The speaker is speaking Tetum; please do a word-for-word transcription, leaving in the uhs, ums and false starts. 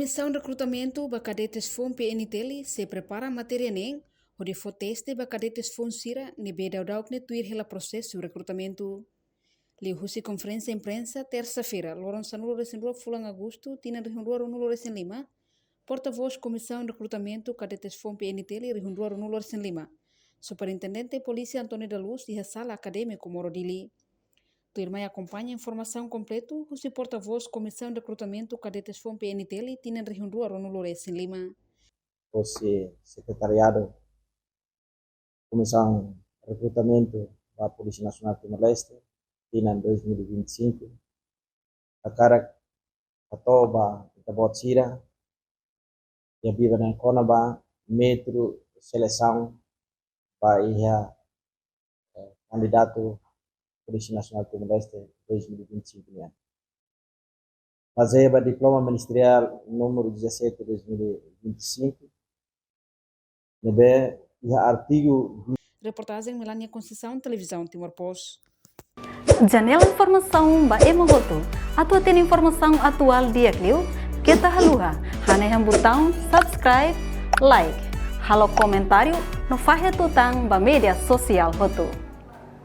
Komisaun rekrutamentu ba kadetes foun P N T L sei prepara matéria neen hodi fó teste ba kadetes foun sira ne'ebé daudauk ne'e tuir hela prosesu rekrutamentu. Liuhusi konferénsia imprensa, tersa-feira, loron sanulu-resin-rua fulan Agostu, tinan rihun rua ruanulu-resin-lima, portavós Komisaun Rekrutamentu Kadetes foun P N T L rihun rua ruanulu-resin-lima, Superintendente Polísia António da Luz, iha sala akadémiku Moro, Dili. Tuirmai akompaña informasaun kompletu husi portavós Komisaun Rekrutamentu Kadetes foun P N T L tinan rihun rua ruanulu-resin-lima. Husi Sekretariadu Komisaun Rekrutamentu ba Polísia Nasionál Timor-Leste, tinan dois mil e vinte e cinco, hakarak hato'o ba ita-boot sira, iha biban ne'e kona-ba métodu selesaun ba iha, eh, kandidatu Polísia Nasionál Timor-Leste dois mil e vinte e cinco nian. Bazeia ba Diploma Ministeriál númeru dezassete dois mil e vinte e cinco, ne'ebé iha artigu. Reportajen Melania Conceição, Televizaun Timor Post. Janela informasaun ba ema hotu. Atu hatene informasaun atuál di'ak liu, keta haluha hanehan butaun subscribe, like, halo komentáriu no fahe tutan ba média sosiál hotu.